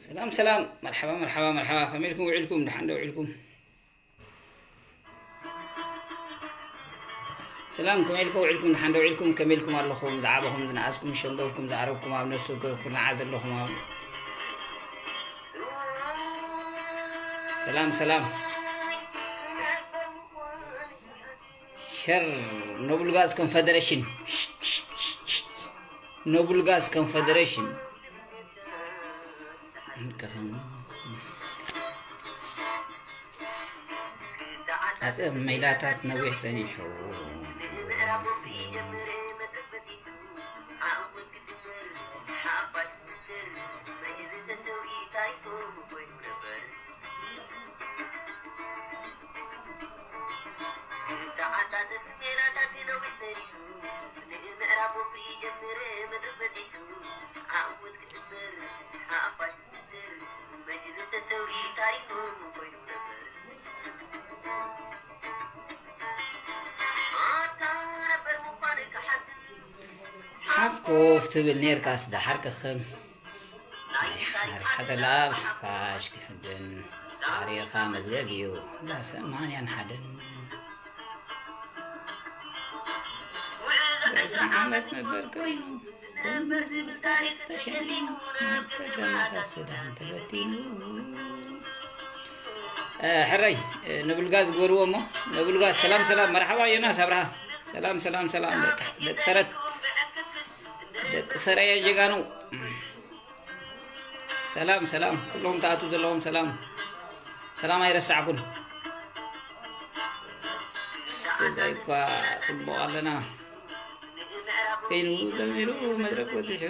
ሰላም ሰላም፣ መርሓባ መርሓባ መርሓባ። ከመይ ኢልኩም ውዒልኩም? ደሓን ዶ ውዒልኩም? ሰላም፣ ከመይ ኢልኩም ውዒልኩም? ደሓን ዶ ውዒልኩም? ከመይ ኢልኩም ኣለኹም? ዝዓበኹም፣ ዝነኣስኩም፣ ዝሸምገልኩም፣ ዝዓረብኩም፣ ኣብ ነፍሲ ወከፍ ኩርናዓት ዘለኹም፣ ኣብ ሰላም ሰላም። ሸር፣ ኖብል ጋዝ ኮንፈደሬሽን፣ ኖብል ጋዝ ኮንፈደሬሽን። ኣጸብ ሜላታት ነዊሕ ጸኒሑ። ሓፍ ኮፍ ትብል ኔርካስ ደሓር ክኽም። ናይ ሓር ሓተላ ብሓፋሽ ክስድን ታሪኻ መዝገብ እዩ። ዳ ሰማንያን ሓደን ርእሲ ዓመት ነበር ኮይኑ፣ ኮይኑ ብታሪኽ ተሸሊሙ ናብ ከደማታት ሱዳን ተበቲኑ። እ፣ ሕረይ፣ እ፣ ነብልጋዝ ግበርዎ እሞ፣ ነብልጋዝ፣ ሰላም፣ ሰላም፣ መርሓባ ዮናስ ኣብርሃ። ሰላም፣ ሰላም፣ ሰላም፣ ደቂ፣ ደቂ ሰረት፣ ደቂ ሰረየ ጀጋኑ። ሰላም፣ ሰላም፣ ኩሎም ተኣትዉ ዘለዎም ሰላም። ሰላም ኣይረሳዕኩን። ገዛይ እኳ ጽቡቕ ኣለና። ኮይኑ ጀሚሩ መድረክ በጺሑ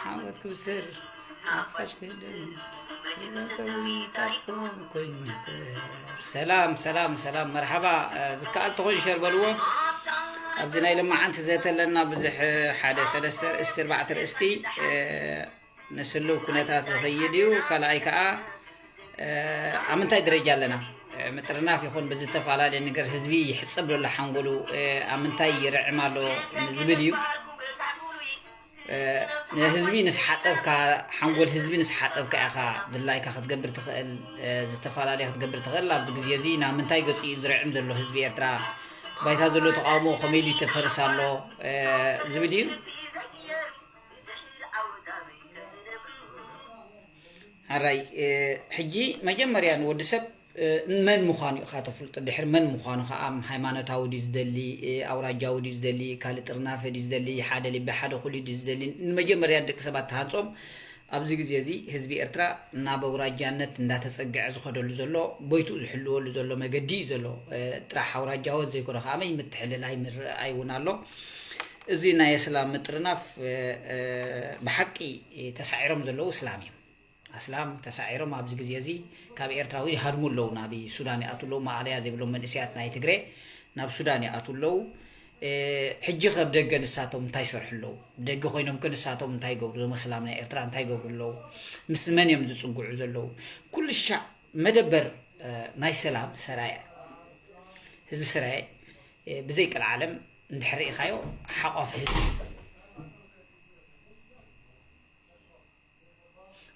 ዓወት ክብስር ሓፋሽ ክህደን ዲሞክራሲያዊ ታሪኽኩም ኮይኑ ነበር። ሰላም፣ ሰላም፣ ሰላም፣ መርሓባ። እ፣ ዝከኣል ተኾይኑ ሸር በልዎ። ኣብዚ ናይ ለማዓንቲ ዘተ ኣለና ብዙሕ፣ እ፣ ሓደ ሰለስተ ርእስቲ፣ ኣርባዕተ ርእስቲ፣ እ፣ ንስሉው ኩነታት ዝኸይድ እዩ። ካልኣይ ከኣ፣ እ፣ ኣብ ምንታይ ደረጃ ኣለና? እ፣ ምጥርናፍ ይኹን ብዝተፈላለየ ነገር ህዝቢ ይሕጸብ ዘሎ ሓንጎሉ፣ እ፣ ኣብ ምንታይ ይርዕም ኣሎ ዝብል እዩ። እ፣ ንህዝቢ ንስሓጸብካ፣ ሓንጎል ህዝቢ ንስሓጸብካ ኢኻ ድላይካ ክትገብር ትኽእል፣ እ፣ ዝተፈላለየ ክትገብር ትኽእል። ኣብዚ ግዜ እዚ ናብ ምንታይ ገጹ እዩ ዝርዕም ዘሎ ህዝቢ ኤርትራ? ባይታ ዘሎ ተቃውሞ ከመይ ኢሉ ይተፈርስ ኣሎ፣ እ፣ ዝብል እዩ። ሕራይ፣ እ፣ ሕጂ መጀመርያ ንወዲ ሰብ፣ እ፣ መን ምዃኑ ኢኻ ተፍልጦ። ድሕሪ መን ምዃኑ ኸኣ፣ ሃይማኖታዊ ድዩ ዝደሊ፣ እ፣ ኣውራጃዊ ድዩ ዝደሊ፣ ካልእ ጥርናፈ ድዩ ዝደሊ፣ ሓደ ልቢ ሓደ ኩሉ ድዩ ዝደሊ፣ ንመጀመርያ ንደቂ ሰባት ተሃንጾም ኣብዚ ግዜ እዚ ህዝቢ ኤርትራ ናብ ኣውራጃነት እንዳተጸግዐ ዝኸደሉ ዘሎ፣ ቦይትኡ ዝሕልወሉ ዘሎ መገዲ እዩ ዘሎ። እ፣ ጥራሕ ኣውራጃዎት ዘይኮነ፣ ከኣ ምትሕልላይ ምርኣይ እውን ኣሎ። እዚ ናይ እስላም ምጥርናፍ፣ እ፣ እ፣ ብሓቂ ተሳዒሮም ዘለዉ እስላም እዮም። ኣስላም ተሳዒሮም ኣብዚ ግዜ እዚ ካብ ኤርትራዊ ይሃድሙ ኣለዉ። ናብ ሱዳን ይኣትዉ ኣለዉ። ማእለያ ዘይብሎም መንእሰያት ናይ ትግሬ ናብ ሱዳን ይኣትዉ ኣለዉ። እ፣ ሕጂ ከ ኣብ ደገ ንሳቶም እንታይ ይሰርሑ ኣለዉ? ብደገ ኮይኖም ከ ንሳቶም እንታይ ይገብሩ? እዞም ኣስላም ናይ ኤርትራ እንታይ ይገብሩ ኣለዉ? ምስ መን እዮም ዝጽግዑ ዘለዉ? ኩሉ ሻዕ መደበር፣ እ፣ ናይ ሰላም ሰራየ፣ ህዝቢ ሰራየ፣ እ፣ ብዘይ ቀልዓለም እንድሕር ርኢኻዮ ሓቋፊ ህዝቢ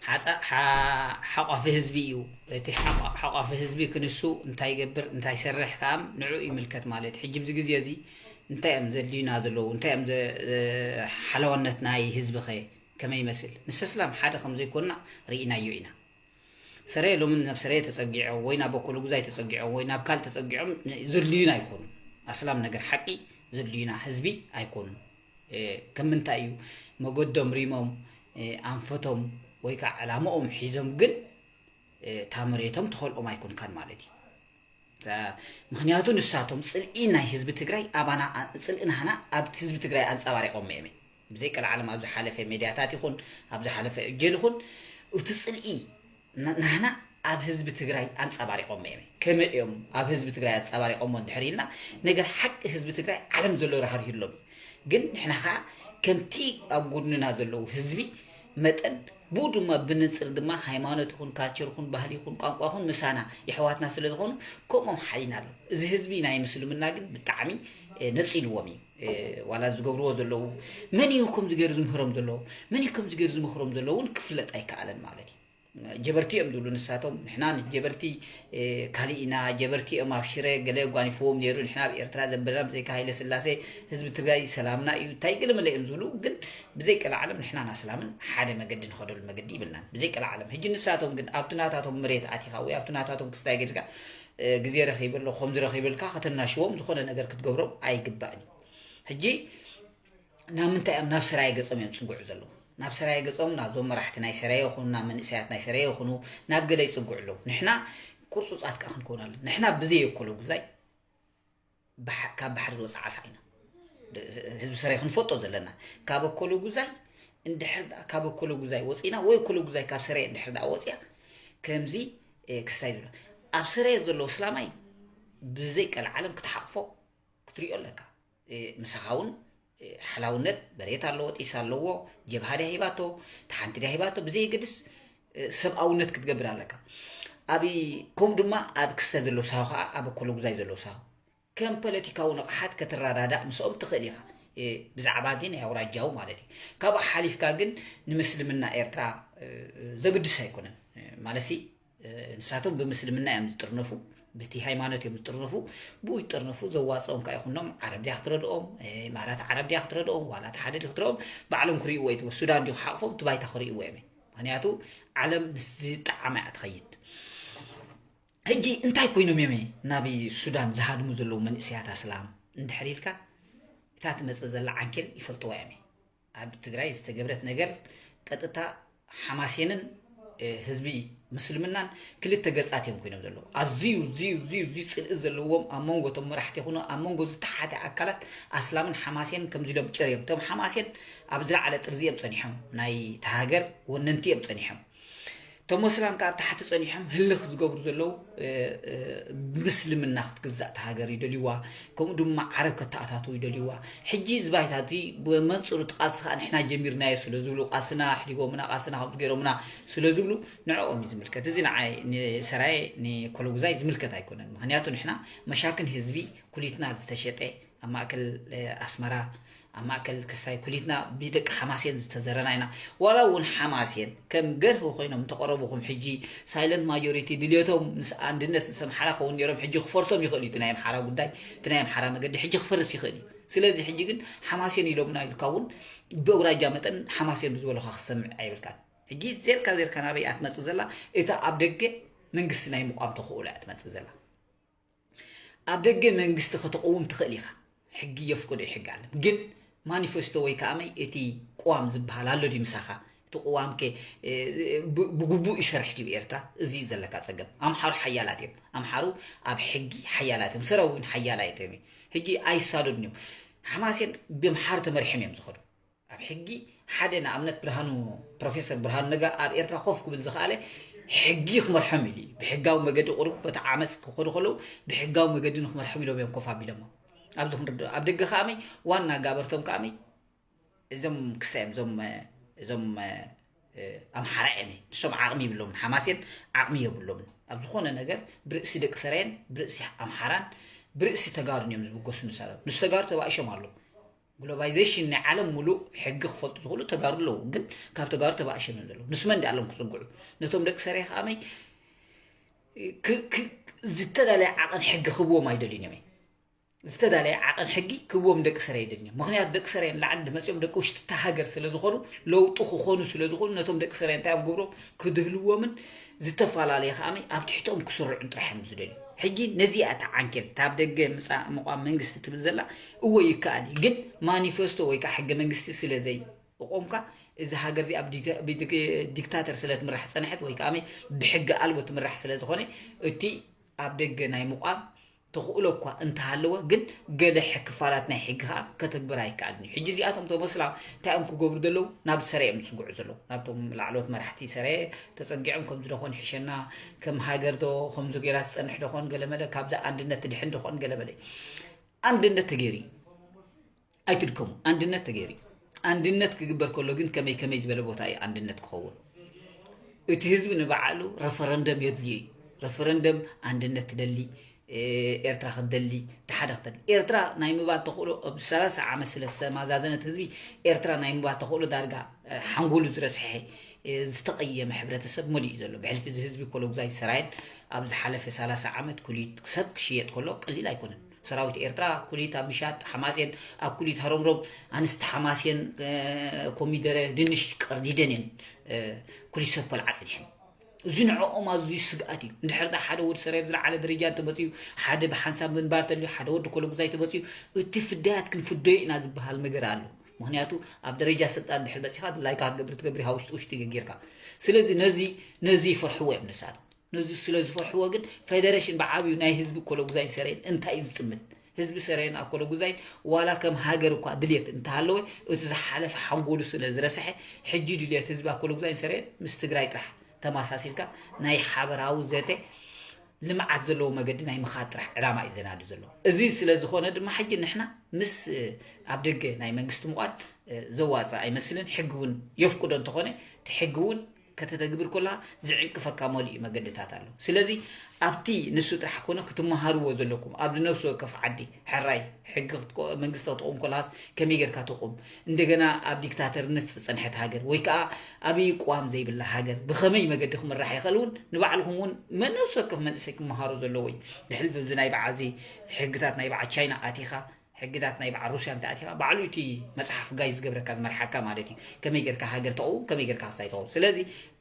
ሓጻ-፣ ሓ-፣ ሓቋፊ ህዝቢ እዩ። እቲ ሓቋ-፣ ሓቋፊ ህዝቢ ክንሱ እንታይ ይገብር፣ እንታይ ይሰርሕ ከኣ ንዕኡ ይምልከት ማለት እዩ። ሕጂ ኣብዚ ግዜ እዚ እንታይ እዮም ዘድልዩና ዘለዉ? እንታይ እዮም ዘ-፣ ሓለዋነት ናይ ህዝቢ ኸ? ከመይ ይመስል? ንሰስላም ሓደ ከም ዘይኮንና ርኢናዮ ኢና። ሰረየ ሎሚ ናብ ሰረየ ተጸጊዖም ወይ ናብ ኣኮሎጉዛይ ተጸጊዖም ወይ ናብ ካልእ ተጸጊዖም ዘድልዩና ኣይኮኑን። ኣስላም ነገር ሓቂ ዘድልዩና ህዝቢ ኣይኮኑን። ከም ምንታይ እዩ መገዶም ሪሞም ኣንፈቶም ወይ ከዓ ዕላምኦም ሒዞም ግን እታ መሬቶም ትኸልኦም ኣይኮንካን ማለት እዩ። ምክንያቱ ንሳቶም ፅልኢ ናይ ህዝቢ ትግራይ ኣባና ፅልኢ ናህና ኣብ ህዝቢ ትግራይ ኣንፀባሪቆም እዮም። ብዘይ ቀልዓለም ኣብ ዝሓለፈ ሜድያታት ይኹን ኣብ ዝሓለፈ እጀል ይኹን እቲ ፅልኢ ናህና ኣብ ህዝቢ ትግራይ ኣንፀባሪቆም እዮም። ከመይ እዮም ኣብ ህዝቢ ትግራይ ኣንፀባሪቆሞ እንድሕር ኢልና ነገር ሓቂ ህዝቢ ትግራይ ዓለም ዘሎ ራህሪህሎም እዩ። ግን ንሕና ከዓ ከምቲ ኣብ ጎድንና ዘለዉ ህዝቢ መጠን ብኡ ድማ ብንፅር ድማ ሃይማኖት ይኹን ካልቸር ይኹን ባህሊ ይኹን ቋንቋ ይኹን ምሳና የሕዋትና ስለ ዝኾኑ ከምኦም ሓሊና ኣሎ። እዚ ህዝቢ ናይ ምስልምና ግን ብጣዕሚ ነፂልዎም እዩ። ዋላ ዝገብርዎ ዘለዉ መን እዩ ከምዚ ገይሩ ዝምህሮም ዘለዉ መን እዩ ከምዚ ገይሩ ዝምህሮም ዘለዉ እውን ክፍለጥ ኣይከኣለን ማለት እዩ። ጀበርቲ እዮም ዝብሉ ንሳቶም። ንሕና ንጀበርቲ ካልእ ኢና፣ ጀበርቲ እዮም ኣብ ሽረ ገለ ጓኒፍዎም ነይሩ፣ ንሕና ኣብ ኤርትራ ዘንበልና ብዘይካ ሃይለ ስላሴ ህዝቢ ትግራይ ሰላምና እዩ እንታይ ገለ መለ እዮም ዝብሉ። ግን ብዘይ ቀልዓለም ንሕናን ኣስላምን ሓደ መገዲ ንኸደሉ መገዲ ይብልናን ብዘይ ቀልዓለም። ሕጂ ንሳቶም ግን ኣብቲ ናታቶም መሬት ኣቲኻ ወይ ኣብቲ ናታቶም ክስታይ ገዝካ ግዜ ረኺበ ኣሎ ከምዚ ረኺበልካ ከተናሽዎም ዝኾነ ነገር ክትገብሮም ኣይግባእን እዩ። ሕጂ ናብ ምንታይ እዮም ናብ ሰራየ ገጾም እዮም ዝጽግዑ ዘለዉ? ናብ ሰራየ ገጾም ናብዞም መራሕቲ ናይ ሰራየ ይኹኑ ናብ መንእሰያት ናይ ሰራየ ይኹኑ ናብ ገለ ይጽግዑ ኣለዉ። ንሕና ቁርጹጻት ከኣ ክንከውን ኣለና። ንሕና ብዘይ ኣኮሎጉዛይ ካብ ባሕሪ ዝወፅእ ዓሳ ኢና። ህዝቢ ሰራየ ክንፈልጦ ዘለና ካብ ኣኮሎጉዛይ እንድሕር ደኣ ካብ ኣኮሎጉዛይ ወፂና ወይ ኣኮሎጉዛይ ካብ ሰራየ እንድሕር ደኣ ወፅያ ከምዚ ክስታይ ዝብሎ ኣብ ሰራየ ዘሎ እስላማይ ብዘይ ቀልዓለም ክትሓቕፎ ክትሪኦ ኣለካ። ምሳኻ እውን ሓላውነት መሬት ኣለዎ፣ ጢስ ኣለዎ፣ ጀብሃ ድያ ሂባቶ፣ ተሓንቲ ድያ ሂባቶ ብዘየገድስ ሰብኣውነት ክትገብር ኣለካ። ኣብ ከምኡ ድማ ኣብ ክስተ ዘለዉ ሳሆ ከዓ ኣብ ኣኮሎጉዛይ ዘለዉ ሳሆ ከም ፖለቲካዊ ንቕሓት ከተረዳዳእ ምስኦም ትኽእል ኢኻ። ብዛዕባ እቲ ናይ ኣውራጃዊ ማለት እዩ። ካብኡ ሓሊፍካ ግን ንምስልምና ኤርትራ ዘግድስ ኣይኮነን ማለት ንሳቶም ብምስልምና እዮም ዝጥርነፉ፣ ብቲ ሃይማኖት እዮም ዝጥርነፉ። ብኡ ይጥርነፉ፣ ዘዋፅኦም ከዓ ይኹኖም ዓረብ ድያ ክትረድኦም፣ ኢማራት ዓረብ ድያ ክትረድኦም፣ ዋላ እቲ ሓደ ድዩ ክትረኦም፣ ባዕሎም ክርእይዎ እዩ። ሱዳን ድዩ ክሓቕፎም፣ እቲ ባይታ ክርእይዎ እዮም። ምክንያቱ ዓለም ምስ ዝጠዓማ እያ ትኸይድ። ሕጂ እንታይ ኮይኖም እዮም ናብ ሱዳን ዝሃድሙ ዘለዉ መንእሰያት ኣስላም እንድሕር ኢልካ፣ እታ ትመፅእ ዘላ ዓንኬል ይፈልጥዋ እዮም። ኣብ ትግራይ ዝተገብረት ነገር ቀጥታ ሓማሴንን ህዝቢ ምስልምናን ክልተ ገጻት እዮም ኮይኖም ዘለዉ። ኣዝዩ ዝዩ ዝዩ ዝዩ ፅልኢ ዘለዎም ኣብ መንጎ እቶም መራሕቲ ይኹኑ ኣብ መንጎ ዝተሓተ ኣካላት ኣስላምን ሓማሴንን ከምዚ ኢሎም ጭር እዮም። እቶም ሓማሴን ኣብ ዝለዓለ ጥርዚ እዮም ፀኒሖም፣ ናይ ተሃገር ወነንቲ እዮም ፀኒሖም። እቶም ኣስላም ከዓ ኣብ ታሕቲ ፀኒሖም ህልኽ ዝገብሩ ዘለዉ ብምስልምና ክትግዛእ ተሃገር ይደልይዋ። ከምኡ ድማ ዓረብ ከተኣታትዉ ይደልይዋ። ሕጂ እዚ ባይታ እቲ ብመንፅሩ እቲ ቃልሲ ከዓ ንሕና ጀሚርናዮ ስለ ዝብሉ ቃልስና ኣሕዲጎምና ቃልስና ከምዚ ገይሮምና ስለ ዝብሉ ንዕኦም እዩ ዝምልከት። እዚ ንዓይ ንሰራየ ንኮሎጉዛይ ዝምልከት ኣይኮነን። ምክንያቱ ንሕና መሻክን ህዝቢ ኩሊትና ዝተሸጠ ኣብ ማእከል ኣስመራ ኣብ ማእከል ክስታይ ኩሊትና ብደቂ ሓማሴን ዝተዘረና ኢና። ዋላ እውን ሓማሴን ከም ገርሂ ኮይኖም እንተቐረቡኹም ሕጂ ሳይለንት ማጆሪቲ ድልየቶም ምስ ኣንድነት ምስ ኣምሓራ ከውን ነይሮም ሕጂ ክፈርሶም ይኽእል እዩ። እቲ ናይ ኣምሓራ ጉዳይ እቲ ናይ ኣምሓራ መገዲ ሕጂ ክፈርስ ይኽእል እዩ። ስለዚ ሕጂ ግን ሓማሴን ኢሎምና ኢልካ እውን ብኣውራጃ መጠን ሓማሴን ብዝበሉካ ክትሰምዕ ኣይብልካን። ሕጂ ዜርካ ዜርካ ናበይ እያ ትመፅእ ዘላ? እታ ኣብ ደገ መንግስቲ ናይ ምቋም ተኽእሎ እያ ትመፅእ ዘላ። ኣብ ደገ መንግስቲ ከተቕውም ትኽእል ኢኻ። ሕጊ የፍቅዶ እዩ፣ ሕጊ ኣለ። ግን ማኒፌስቶ ወይ ከኣመይ እቲ ቅዋም ዝበሃል ኣሎ ድዩ ምሳኻ? እቲ ቅዋምከ ብግቡእ ይሰርሕ ድዩ ኤርትራ? እዚ እዩ ዘለካ ጸገም። ኣምሓሩ ሓያላት እዮም። ኣምሓሩ ኣብ ሕጊ ሓያላት እዮም። ሰራዊት እውን ሓያላት እዮም። ሕጂ ኣይሳደዱን እዮም። ሓማሴን ብኣምሓሩ ተመሪሖም እዮም ዝኸዱ። ኣብ ሕጊ ሓደ ንኣብነት ብርሃኑ ፕሮፌሰር ብርሃኑ ነጋ ኣብ ኤርትራ ኮፍ ክብል ዝኸኣለ ሕጊ ክመርሖም ኢሉ እዩ። ብሕጋዊ መገዲ ቁሩብ በቲ ዓመፅ ክኸዱ ከለዉ ብሕጋዊ መገዲ ንክመርሖም ኢሎም እዮም ኮፍ ኣቢሎሞ። ኣብዚ ክንርድኦ ኣብ ደገ ከኣመይ ዋና ጋበርቶም ከኣመይ እዞም ክሳዮም እዞም እዞም ኣምሓራ እዮም። ንሶም ዓቕሚ ይብሎምን ሓማሴን ዓቕሚ የብሎምን። ኣብ ዝኾነ ነገር ብርእሲ ደቂ ሰራየን ብርእሲ ኣምሓራን ብርእሲ ተጋሩን እዮም ዝብገሱ። ንሳቶም ምስ ተጋሩ ተባእሾም ኣለዉ። ግሎባይዜሽን ናይ ዓለም ሙሉእ ሕጊ ክፈልጡ ዝኽእሉ ተጋሩ ኣለዉ፣ ግን ካብ ተጋሩ ተባእሾም እዮም ዘለዉ። ምስ መን ድኣሎም ክፅግዑ? ነቶም ደቂ ሰራየ ከኣመይ ዝተዳለየ ዓቐን ሕጊ ክህብዎም ኣይደልዩን እዮም። ዝተዳለየ ዓቐን ሕጊ ክህቦም ደቂ ሰረየ የድልዮም። ምኽንያቱ ደቂ ሰረየ ንላዕሊ መፂኦም ደቂ ውሽጢ እታ ሃገር ስለ ዝኾኑ፣ ለውጢ ክኾኑ ስለ ዝኾኑ፣ ነቶም ደቂ ሰረየ እንታይ እዮም ግብሮም ክድህልዎምን ዝተፈላለየ ከዓመይ ኣብ ትሕቶም ክስርዑን ጥራሕ እዮም ዝደልዩ። ሕጂ ነዚኣ እታ ዓንኬል እታ ኣብ ደገ ምፃእ ምቋም መንግስቲ ትብል ዘላ እወ ይከኣል እዩ፣ ግን ማኒፌስቶ ወይ ከዓ ሕገ መንግስቲ ስለ ዘይቆምካ፣ እዚ ሃገር እዚ ኣብ ዲክታተር ስለ ትምራሕ ፀንሐት ወይ ከዓ ብሕጊ ኣልቦ ትምራሕ ስለ ዝኾነ፣ እቲ ኣብ ደገ ናይ ምቋም ተኽእሎ እኳ እንተሃለወ፣ ግን ገለ ክፋላት ናይ ሕጊ ከዓ ከተግብር ኣይከኣልን እዩ። ሕጂ እዚኣቶም ተመስላ እንታይ እዮም ክገብሩ ዘለዉ? ናብ ሰረ እዮም ዝስጉዑ ዘለዉ። ናብቶም ላዕለዎት መራሕቲ ሰረ ተፀጊዖም፣ ከምዚ ደኾን ይሕሸና፣ ከም ሃገር ዶ ከምዚ ጌራ ትፀንሕ ደኾን ገለመለ፣ ካብዛ ኣንድነት ትድሕን ደኾን ገለመለ። ኣንድነት ተገይሩ እዩ። ኣይትድከሙ። ኣንድነት ተገይሩ እዩ። ኣንድነት ክግበር ከሎ ግን ከመይ ከመይ ዝበለ ቦታ እዩ ኣንድነት ክኸውን? እቲ ህዝቢ ንባዕሉ ረፈረንደም የድልዮ እዩ። ረፈረንደም ኣንድነት ትደሊ፣ ኤርትራ ክትደሊ፣ ተሓደ ክትደሊ። ኤርትራ ናይ ምባል ተኽእሎ ኣብ ሰላሳ ዓመት ስለ ዝተማዛዘነት ህዝቢ ኤርትራ ናይ ምባል ተኽእሎ ዳርጋ ሓንጎሉ ዝረስሐ ዝተቐየመ ሕብረተሰብ መሊኡ ዘሎ። ብሕልፊ እዚ ህዝቢ ኮሎጉዛይ ሰራየን ኣብ ዝሓለፈ ሰላሳ ዓመት ኩሊት ሰብ ክሽየጥ ከሎ ቀሊል ኣይኮነን። ሰራዊት ኤርትራ ኩሊት ኣብ ምሻጥ ሓማሴን፣ ኣብ ኩሊት ሃሮምሮም ኣንስቲ ሓማሴን ኮሚደረ ድንሽ ቀርዲደን እየን ኩሊት ሰብ ኮልዓ ፅኒሐን። እዚ ንዕኦም ኣዝዩ ስግኣት እዩ። እንድሕር ዳ ሓደ ወዲ ሰራየ ብዝለዓለ ደረጃ እንተመፅኡ፣ ሓደ ብሓንሳብ ምንባር ተልዩ፣ ሓደ ወዲ ኮሎጉዛይ ተመፅኡ፣ እቲ ፍዳያት ክንፍደዮ ኢና ዝበሃል ነገር ኣሎ። ምክንያቱ ኣብ ደረጃ ስልጣን እንድሕር በፂኻ ድላይካ ክትገብር ትገብር ኢኻ ውሽጢ ውሽጢ ገጊርካ። ስለዚ ነዚ ነዚ ይፈርሕዎ እዮም ንሳቶም። ነዚ ስለ ዝፈርሕዎ ግን ፌደሬሽን ብዓብዩ ናይ ህዝቢ ኮሎጉዛይን ሰረየን እንታይ እዩ ዝጥምት? ህዝቢ ሰረየን ኣብ ኮሎጉዛይን ዋላ ከም ሃገር እኳ ድልየት እንተሃለወ እቲ ዝሓለፈ ሓንጎሉ ስለ ዝረስሐ ሕጂ ድልየት ህዝቢ ኣብ ኮሎጉዛይን ሰረየን ምስ ትግራይ ጥራሕ ተመሳሲልካ ናይ ሓበራዊ ዘተ ልምዓት ዘለዎ መገዲ ናይ ምኻድ ጥራሕ ዕላማ እዩ ዘናዲ ዘሎ። እዚ ስለ ዝኾነ ድማ ሕጂ ንሕና ምስ ኣብ ደገ ናይ መንግስቲ ምዃን ዘዋፅእ ኣይመስልን። ሕጊ እውን የፍቅዶ እንተኾነ እቲ ሕጊ እውን ከተተግብር ኮላ ዝዕንቅፈካ መሊኡ መገድታት ኣሎ። ስለዚ ኣብቲ ንሱ ጥራሕ ኮነ ክትመሃርዎ ዘለኩም ኣብዚ ነፍሲ ወከፍ ዓዲ ሕራይ ሕጊ መንግስቲ ክትቆም ኮላስ ከመይ ጌርካ ተቁም እንደገና ኣብ ዲክታተርነት ዝፀንሐት ሃገር ወይ ከዓ ኣብይ ቅዋም ዘይብላ ሃገር ብኸመይ መገዲ ክምራሕ ይኽእል እውን ንባዕልኹም እውን ነፍሲ ወከፍ መንእሰይ ክመሃሮ ዘለዎ እዩ። ብሕልፊ እዚ ናይ በዓል እዚ ሕግታት ናይ በዓል ቻይና ኣቲኻ ሕግታት ናይ በዓል ሩስያ እንተ ኣቲኻ ባዕሉ እቲ መፅሓፍ ጋይ ዝገብረካ ዝመርሓካ ማለት እዩ። ከመይ ጌርካ ሃገር ተቐውም ከመይ ጌርካ ክስታይ ተቐውም። ስለዚ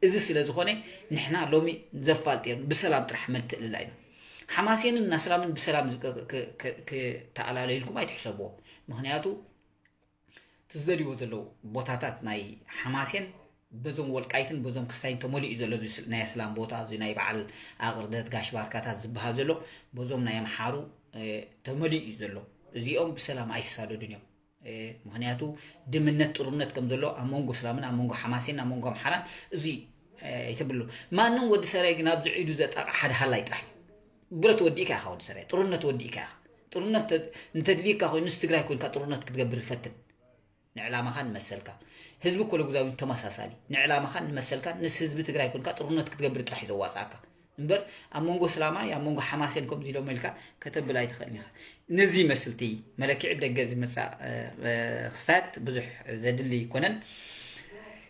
እዚ ስለ ዝኾነ ንሕና ሎሚ ዘፋልጥ የብሉ ብሰላም ጥራሕ መልትእ ልላ ኢና። ሓማሴንን ናስላምን ብሰላም ክተኣላለዩልኩም ኣይትሕሰብዎ። ምክንያቱ ትዝደልይዎ ዘለዉ ቦታታት ናይ ሓማሴን በዞም ወልቃይትን በዞም ክስታይን ተመሊኡ ዘሎ ናይ ኣስላም ቦታ እዚ ናይ በዓል ኣቕርደት ጋሽ ባርካታት ዝበሃል ዘሎ በዞም ናይ ኣምሓሩ ተመሊኡ እዩ ዘሎ። እዚኦም ብሰላም ኣይሳደዱን እዮም። ምክንያቱ ድምነት ጥሩነት ከም ዘሎ ኣብ መንጎ እስላምን ኣብ መንጎ ሓማሴን ኣብ መንጎ ኣምሓራን እዚ ኣይተብሉ። ማንም ወዲ ሰራይ ግን ኣብዚ ዒዱ ዘጣቕ ሓደ ሃላይ ጥራሕ እዩ። ብረት ወዲእካ ኢኻ ወዲ ሰራይ ጥሩነት ወዲእካ ኢኻ። ጥሩነት እንተድልይካ ኮይኑ ንስ ትግራይ ኮንካ ጥሩነት ክትገብር ይፈትን። ንዕላማኻን ንመሰልካ ህዝቢ ኮሎጉዛዊ ተመሳሳሊ ንዕላማኻን ንመሰልካን ንስ ህዝቢ ትግራይ ኮንካ ጥሩነት ክትገብር ጥራሕ እዩ ዘዋፅኣካ። እምበር ኣብ መንጎ ስላማይ ኣብ መንጎ ሓማሴን ከምዚ ኢሎም ኢልካ ከተብል ኣይትኽእልን ኢኻ። ነዚ ይመስል እቲ መለክዒ ብደገ ዝመፃእ ክስታት ብዙሕ ዘድሊ ኣይኮነን።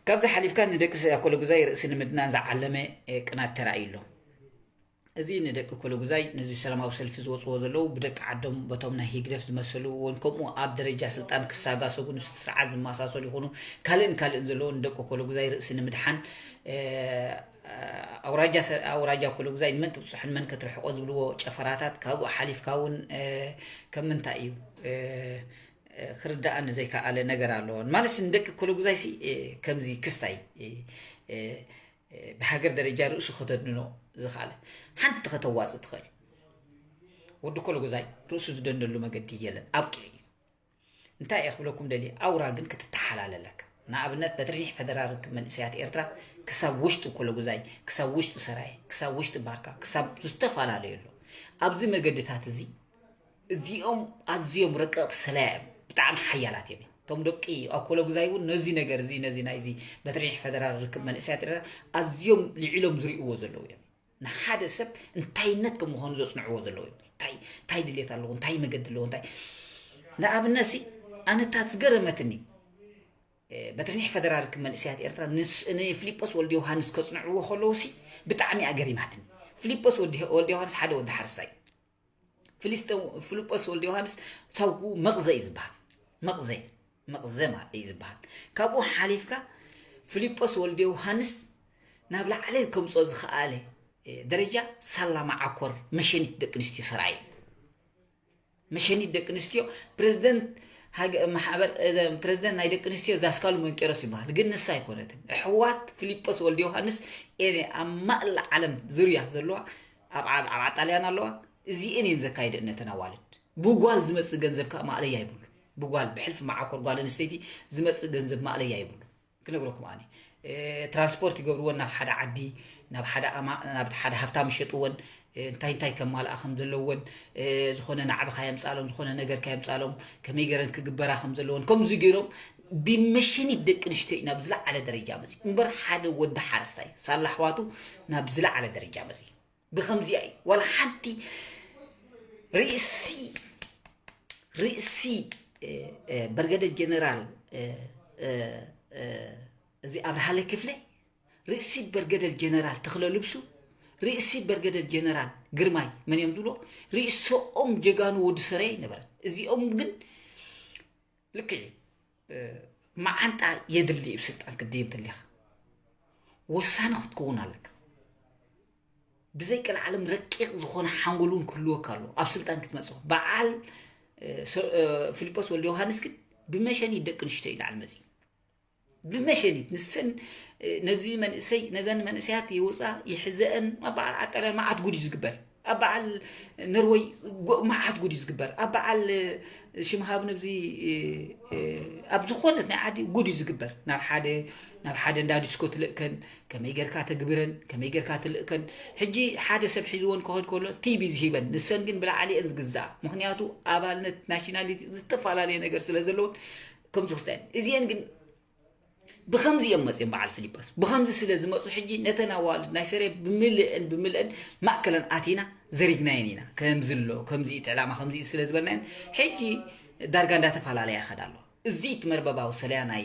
ካብዚ ሓሊፍካ ንደቂ ኮሎጉዛይ ርእሲ ንምድናን ዝዓለመ ቅናት ተራእዩ ኣሎ። እዚ ንደቂ ኮሎጉዛይ ነዚ ሰላማዊ ሰልፊ ዝወፅዎ ዘለዉ ብደቂ ዓዶም በቶም ናይ ህግደፍ ዝመሰሉ እውን ከምኡ ኣብ ደረጃ ስልጣን ክሳጋሰቡ ንስቲ ስርዓት ዝመሳሰሉ ይኹኑ ካልእን ካልእን ዘለዉ ንደቂ ኮሎጉዛይ ርእሲ ንምድሓን ኣውራጃ ኮሎጉዛይ ንመን ትብፅሑ ንመን ከትርሕቆ ዝብልዎ ጨፈራታት ካብኡ ሓሊፍካ እውን ከም ምንታይ እዩ ክርዳኣኒ ዘይከኣለ ነገር ኣለዎ። ማለት ንደቂ ኮሎጉዛይ ሲ ከምዚ ክስታይ ብሃገር ደረጃ ርእሱ ከተድንኖ ዝኽኣለ ሓንቲ ከተዋፅእ ትኽእል። ወዲ ኮሎጉዛይ ርእሱ ዝደንደሉ መገዲ የለን ኣብቂዕ እዩ። እንታይ እየ ክብለኩም ደልየ ኣውራ ግን ክትተሓላለ ኣለካ። ንኣብነት በትርኒሕ ፈደራል ርክብ መንእሰያት ኤርትራ ክሳብ ውሽጢ ኮሎጉዛይ ክሳብ ውሽጢ ሰራየ ክሳብ ውሽጢ ባርካ ክሳብ ዝተፈላለዩ ኣሎ። ኣብዚ መገድታት እዚ እዚኦም ኣዝዮም ረቀቕቲ ሰላያ እዮም። ብጣዕሚ ሓያላት እዮም። እቶም ደቂ ኣኮሎጉዛይ እውን ነዚ ነገር እዚ ነዚ ናይዚ በትርኒሕ ፈደራል ርክብ መንእሰያት ኤርትራ ኣዝዮም ልዒሎም ዝርእይዎ ዘለዉ እዮም። ንሓደ ሰብ እንታይነት ከም ምዃኑ ዘፅንዕዎ ዘለዉ እዮም። እንታይ እንታይ ድሌት ኣለዎ እንታይ መገዲ ኣለዎ እንታይ ንኣብነት ሲ ኣነታት ዝገረመትኒ በትርኒሕ ፈደራል ርክብ መንእሰያት ኤርትራ ንፊሊጶስ ወልዲ ዮሃንስ ከፅንዕዎ ከለዉ ሲ ብጣዕሚ ኣገሪማትኒ። ፊሊጶስ ወልዲ ዮሃንስ ሓደ ወዲ ሓረስታይ ፊሊስጠ ፊልጶስ ወልደ ዮሃንስ ሳውኩ መቕዘ እዩ ዝበሃል። መቕዘ መቕዘ ማለት እዩ ዝበሃል። ካብኡ ሓሊፍካ ፊልጶስ ወልደ ዮሃንስ ናብ ላዕሊ ከምፅኦ ዝኸኣለ ደረጃ ሳላ መዓኮር መሸኒት ደቂ ኣንስትዮ ሰራይ፣ መሸኒት ደቂ ኣንስትዮ ፕሬዝደንት ፕሬዝደንት ናይ ደቂ ኣንስትዮ ዛስካሉ መንቄሮስ ይበሃል። ግን ንሳ ኣይኮነትን። ኣሕዋት ፊልጶስ ወልደ ዮሃንስ ኣብ ማእላ ዓለም ዙርያ ዘለዋ ኣብ ዓጣልያን ኣለዋ። እዚእን እየን ዘካይደን ነተን ኣዋልድ። ብጓል ዝመፅእ ገንዘብ ከዓ ማእለያ ይብሉ። ብጓል ብሕልፊ መዓኮር ጓል ኣንስተይቲ ዝመፅእ ገንዘብ ማእለያ ይብሉ። ክነግረኩም ኣነ ትራንስፖርት ይገብርዎን ናብ ሓደ ዓዲ ናብ ሓደ ኣማ ናብ ሓደ ሃብታም ይሸጥዎን እንታይ እንታይ ከማልኣ ከም ዘለዎን ዝኾነ ናዕቢ ካየምፃሎም ዝኾነ ነገር ካየምፃሎም ከመይ ገረን ክግበራ ከም ዘለዎን ከምዚ ገይሮም ብመሸኒት ደቂ ኣንስትዮ እዩ ናብ ዝለዓለ ደረጃ መፂ እምበር ሓደ ወዲ ሓረስታይ ሳላ ኣሕዋቱ ናብ ዝለዓለ ደረጃ መፂ ብከምዚኣ እዩ ዋላ ሓንቲ ርእሲ ርእሲ በርገደል ጀነራል እዚ ኣብርሃለ ክፍለ ርእሲ በርገደል ጀነራል ተኽለ ልብሱ ርእሲ በርገደል ጀነራል ግርማይ መን እዮም ዝብሎ ርእሶኦም ጀጋኑ ወዲ ሰረየ ነበረ እዚኦም ግን ልክዕ መዓንጣ የድሊ እዩ ስልጣን ክትድይብ ተሊኻ ወሳኒ ክትከውን ኣለካ ብዘይ ቀልዓለም ረቂቕ ዝኾነ ሓንጎል እውን ክህልወካ ኣሎ ኣብ ስልጣን ክትመፅእ በዓል ፊልጶስ ወልደ ዮሃንስ ግን ብመሸኒት ደቂ ኣንስትዮ ይለዓል መፂ ብመሸኒት ንሰን ነዚ መንእሰይ ነዘን መንእሰያት ይውፃ ይሕዘአን ኣብ በዓል ዓጣልያን መዓት ጉድ እዩ ዝግበር ኣብ በዓል ነርወይ መዓት ጉድ እዩ ዝግበር ኣብ በዓል ሽምሃብ ነብዚ ኣብ ዝኾነት ናይ ዓዲ ጉድ እዩ ዝግበር ናብ ሓደ ናብ ሓደ እንዳ ዲስኮ ትልእከን ከመይ ጌርካ ተግብረን ከመይ ጌርካ ትልእከን ሕጂ ሓደ ሰብ ሒዝወን ክኸድ ከሎ ቲቢ ዝሂበን ንሰን ግን ብላዕሊአን ዝግዛኣ ምክንያቱ ኣባልነት ናሽናሊቲ ዝተፈላለየ ነገር ስለ ዘለውን ከምዚ ክስተን እዚአን ግን ብኸምዚ እዮም መፅኦም በዓል ፊሊጶስ ብኸምዚ ስለ ዝመፁ ሕጂ ነተን ኣዋልድ ናይ ሰሬ ብምልእን ብምልእን ማእከለን ኣቲና ዘሪግናየን ኢና ከምዚ ኣሎ ከምዚ እቲ ዕላማ ከምዚ ስለ ዝበልናየን ሕጂ ዳርጋ እንዳተፈላለያ ይኸዳ ኣለዋ እዚ እቲ መርበባዊ ሰለያ ናይ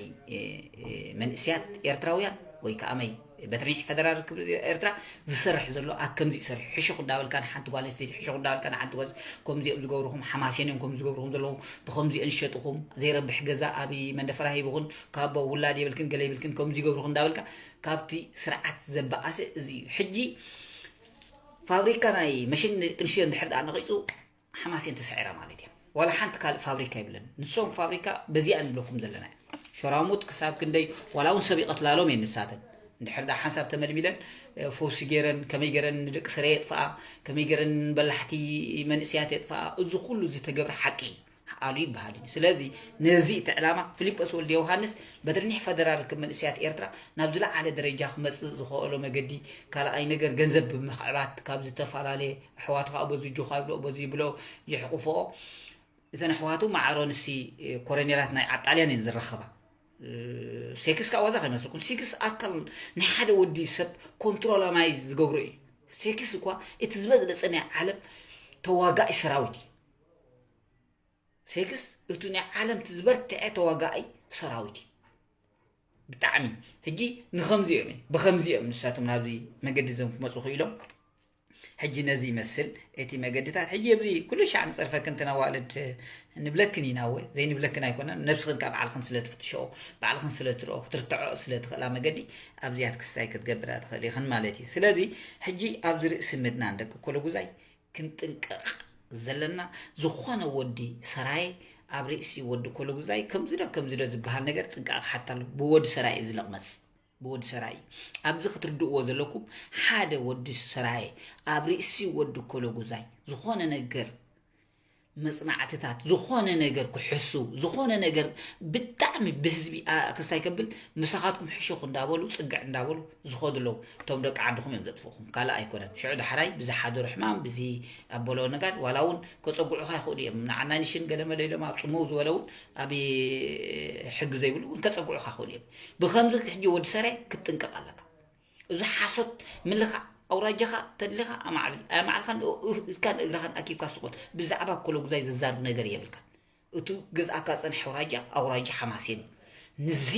መንእስያት ኤርትራውያን ወይ ከዓ መይ በትርኒሕ ፈደራል ርክብ ኤርትራ ዝሰርሕ ዘሎ ኣከምዚ ይሰርሕ ሕሹኽ እንዳበልካ ንሓንቲ ጓል ኣንስተይቲ ሕሹኽ እንዳበልካ ንሓንቲ ጓል ከምዚኦም ዝገብርኹም ሓማሴን እዮም ከምዚ ዝገብርኹም ዘለዉ ብኸምዚኦም ዝሸጥኹም ዘይረብሕ ገዛ ኣብ መንደፈራ ሂብኹን ካብ ውላድ የብልክን ገለ የብልክን ከምዚ ይገብርኹም እንዳበልካ ካብቲ ስርዓት ዘበኣሰ እዚ እዩ ሕጂ ፋብሪካ ናይ መሽን ቅንሽዮ እንድሕር ደኣ ነቂፁ ሓማሴን ተስዒራ ማለት እያ ዋላ ሓንቲ ካልእ ፋብሪካ ይብለን ንሶም ፋብሪካ በዚኣ ንብለኩም ዘለና ሸራሙጥ ክሳብ ክንደይ ዋላ እውን ሰብ ይቐትላሎም እየን ንሳተን እንድሕር ዳ ሓንሳብ ተመልሚለን ፈውሲ ገይረን ከመይ ገይረን ንደቂ ስረ የጥፍኣ ከመይ ገይረን በላሕቲ መንእስያት የጥፍኣ እዚ ኩሉ ዝተገብረ ሓቂ ኣሉ ይበሃል እዩ ስለዚ ነዚ እቲ ዕላማ ፊልጶስ ወልደ ዮሃንስ በትርኒሕ ፈደራል ርክብ መንእስያት ኤርትራ ናብ ዝለዓለ ደረጃ ክመፅእ ዝኽእሎ መገዲ ካልኣይ ነገር ገንዘብ ብምኽዕባት ካብ ዝተፈላለየ ኣሕዋቱ ከዓ በዚ እጆኻ ይብሎ በዚ ይብሎ የሕቁፍኦ እተን ኣሕዋቱ ማዕሮ ንሲ ኮረኔላት ናይ ዓጣልያን እየን ዝረኸባ ሴክስ ከዓ ዋዛ ከይመስልኩም ሴክስ ኣካል ናይ ሓደ ወዲ ሰብ ኮንትሮላማይ ዝገብሮ እዩ ሴክስ እኳ እቲ ዝበለፀ ናይ ዓለም ተዋጋኢ ሰራዊት እዩ ሴክስ እቱ ናይ ዓለም ዝበርትዐ ተዋጋኢ ሰራዊት እዩ ብጣዕሚ ሕጂ ንኸምዚኦም ብኸምዚኦም ንሳቶም ናብዚ መገዲ ዘም ክመፁ ክኢሎም ሕጂ ነዚ ይመስል እቲ መገድታት ሕጂ ኣብዚ ኩሉ ሻዕ ንፀርፈክን ተነዋልድ ንብለክን ኢና ወ ዘይንብለክን ኣይኮነን ነብስኽን ካብ ባዕልኽን ስለ ትፍትሸኦ ባዕልኽን ስለ ትርኦ ክትርትዖ ስለ ትኽእላ መገዲ ኣብዚያት ክስታይ ክትገብራ ትኽእል ኢኽን ማለት እዩ ስለዚ ሕጂ ኣብዚ ርእሲ ምድናን ደቂ ኮለጉዛይ ክንጥንቀቕ ዘለና ዝኾነ ወዲ ሰራየ ኣብ ርእሲ ወዲ ኮለጉዛይ ከምዚ ዶ ከምዚ ዶ ዝበሃል ነገር ጥንቃቕ ክሓታሉ ብወዲ ሰራየ ዝለቕመፅ ብወዲ ሰራይ ኣብዚ ክትርድእዎ ዘለኩም ሓደ ወዲ ሰራየ ኣብ ርእሲ ወዲ ኮለጉዛይ ዝኾነ ነገር መጽናዕትታት ዝኾነ ነገር ክሕሱ ዝኾነ ነገር ብጣዕሚ ብህዝቢ ክስታይ ከብል ምሳኻትኩም ሕሹኽ እንዳበሉ ጽግዕ እንዳበሉ ዝኸዱ ኣለዉ እቶም ደቂ ዓድኹም እዮም ዘጥፍእኹም ካልእ ኣይኮነን ሽዑ ዳሕራይ ብዝሓደሩ ሕማም ብዚ ኣበሎ ነጋድ ዋላ እውን ከጸጉዑኻ ይኽእሉ እዮም ንዓናኒሽን ገለመለ ኢሎም ኣብ ጽመው ዝበለ እውን ኣብ ሕጊ ዘይብሉ እውን ከጸጉዑኻ ይኽእሉ እዮም ብኸምዚ ሕጂ ወዲ ሰራይ ክትጥንቀቕ ኣለካ እዚ ሓሶት ምልኻዕ ኣውራጃኻ ተድልኻ ኣማዕብል ኣማዕልኻን እስካን እግራኻን ኣኪብካ ስቆል ብዛዕባ ኮለጉዛይ ዝዛርብ ነገር የብልካ እቱ ገዝኣካ ጸንሐ ኣውራጃ ኣውራጃ ሓማሴን እዩ ንዚ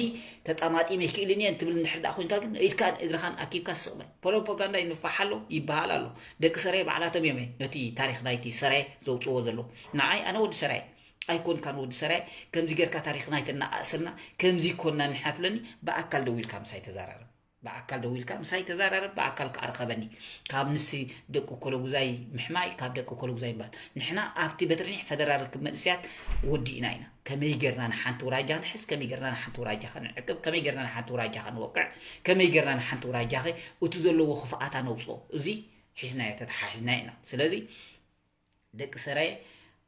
ተጣማጢመ ይክእልን እየ እንትብል እንድሕር ደኣ ኮይንካ ግን ኢድካን እግርኻን ኣኪብካ ስቕ በል። ፕሮፓጋንዳ ይንፋሕ ኣሎ ይበሃል ኣሎ። ደቂ ሰራየ ባዕላቶም እዮም ነቲ ታሪኽ ናይቲ ሰራየ ዘውፅዎ ዘለዉ። ንዓይ ኣነ ወዲ ሰራየ ኣይኮንካን ወዲ ሰራየ ከምዚ ጌርካ ታሪኽና ኣይተናኣእሰልና ከምዚ ይኮንና ንሕና ትብለኒ ብኣካል ደው ኢልካ ምሳይ ተዛራረብ። ብኣካል ደው ኢልካ ምሳይ ተዛራረብ ብኣካል ከዓ ርኸበኒ። ካብ ንሲ ደቂ ኮለጉዛይ ምሕማይ ካብ ደቂ ኮለጉዛይ ምባል ንሕና ኣብቲ በትርኒሕ ፈደራል ርክብ መንእሰያት ወዲእና ኢና። ከመይ ጌርና ንሓንቲ ውራጃ ንሕዝ ከመይ ጌርና ንሓንቲ ውራጃ ከ ንዕቅብ ከመይ ጌርና ንሓንቲ ውራጃ ከ ንወቅዕ ከመይ ጌርና ንሓንቲ ውራጃ ከ እቲ ዘለዎ ክፍኣታ ነውፅኦ እዚ ሒዝናዮ ተተሓሒዝና ኢና። ስለዚ ደቂ ሰራየ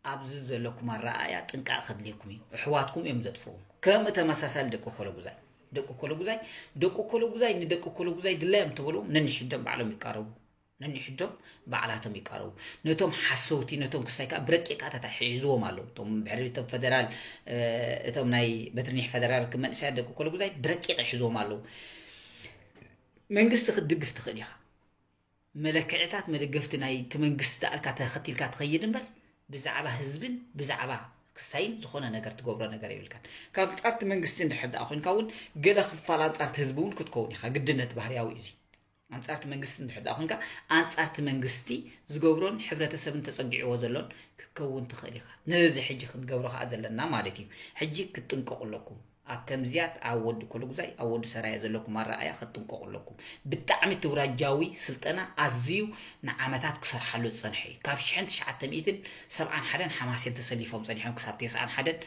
ኣብዚ ዘለኩም ኣረኣእያ ጥንቃቕ ከድልየኩም እዩ። ኣሕዋትኩም እዮም ዘጥፍኡም። ከም ተመሳሳሊ ደቂ ኮለጉዛይ ደቂ ኮለጉዛይ ደቂ ኮለጉዛይ ንደቂ ኮለጉዛይ ድላዮም ተበልዎም ነኒሕዶም ባዕሎም ይቃረቡ ነኒሕዶም ባዕላቶም ይቃረቡ። ነቶም ሓሰውቲ ነቶም ክስታይ ከዓ ብረቂቃ ተታሒዝዎም ኣለዉ። እቶም ብሕሪ እቶም ፈደራል እቶም ናይ በትርኒሕ ፈደራል ክመንእሰያ ደቂ ኮለጉዛይ ብረቂቅ ይሕዝዎም ኣለዉ። መንግስቲ ክትድግፍ ትኽእል ኢኻ። መለክዕታት መደገፍቲ ናይ እቲ መንግስቲ ደኣልካ ተኸቲልካ ትኸይድ እምበር ብዛዕባ ህዝብን ብዛዕባ ክስታይን ዝኾነ ነገር ትገብሮ ነገር የብልካን። ካብ ፃርቲ መንግስቲ እንድሕር ደኣ ኮይንካ እውን ገለ ክፋል ኣንፃርቲ ህዝቢ እውን ክትከውን ኢኻ። ግድነት ባህርያዊ እዩ እዚ። ኣንፃርቲ መንግስቲ እንድሕር ደኣ ኮይንካ ኣንፃርቲ መንግስቲ ዝገብሮን ሕብረተሰብን ተፀጊዕዎ ዘሎን ክትከውን ትኽእል ኢኻ። ነዚ ሕጂ ክንገብሮ ከዓ ዘለና ማለት እዩ። ሕጂ ክትጥንቀቑ ኣለኩም። ኣብ ከምዚያት ኣብ ወዲ ኮለጉዛይ ኣብ ወዲ ሰራየ ዘለኩም ኣረኣያ ክትጥንቀቑ ኣለኩም። ብጣዕሚ እቲ ውራጃዊ ስልጠና ኣዝዩ ንዓመታት ክሰርሓሉ ዝፀንሐ እዩ። ካብ ሽሕን ትሽዓተ ሚእትን ሰብዓን ሓደን ሓማሴን ተሰሊፎም ፀኒሖም ክሳብ ተስዓን ሓደን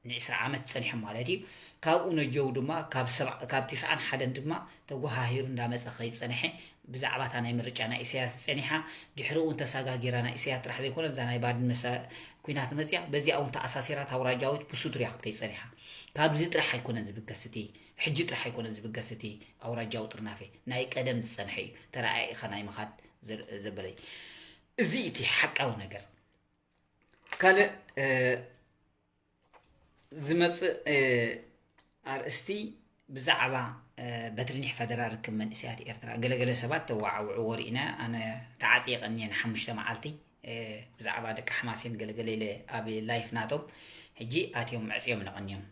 ንዒስራ ዓመት ፀኒሖም ማለት እዩ። ካብኡ ነጀው ድማ ካብ ሰብዓ- ካብ ተስዓን ሓደን ድማ ተጓሃሂሩ እንዳመፀ ከይፀንሐ ብዛዕባ እታ ናይ ምርጫ ናይ ኢሳያስ ዝፀኒሓ ድሕሪኡ እውን ተሳጋጊራ ናይ ኢሳያስ ጥራሕ ዘይኮነ እዛ ናይ ባድመ ሰ- ኩናት መፅያ በዚኣ እውን ተኣሳሲራ እታ ውራጃዊት ብሱቱርያ ክትከይ ፀኒሓ። ካብዚ ጥራሕ ኣይኮነን ዝብገስ እቲ ሕጂ ጥራሕ ኣይኮነን ዝብገስ እቲ ኣውራጃዊ ጥርናፌ ናይ ቀደም ዝፀንሐ እዩ። ተረኣኢኻ ናይ ምኻድ ዘ- ዘበለይ እዚ እቲ ሓቃዊ ነገር። ካልእ ዝመፅእ ኣርእስቲ ብዛዕባ በትሪ ኒሕ ፈደራል ርክብ መንእሰያት ኤርትራ ገለገለ ሰባት ተዋዓውዕዎ ርኢና። ኣነ ተዓፅየ ቀንየ ንሓሙሽተ መዓልቲ ብዛዕባ ደቂ ሓማሴን ገለገለ ኢለ ኣብ ላይፍ ናቶም ሕጂ ኣትዮም ዕፅዮም ነቐንዮም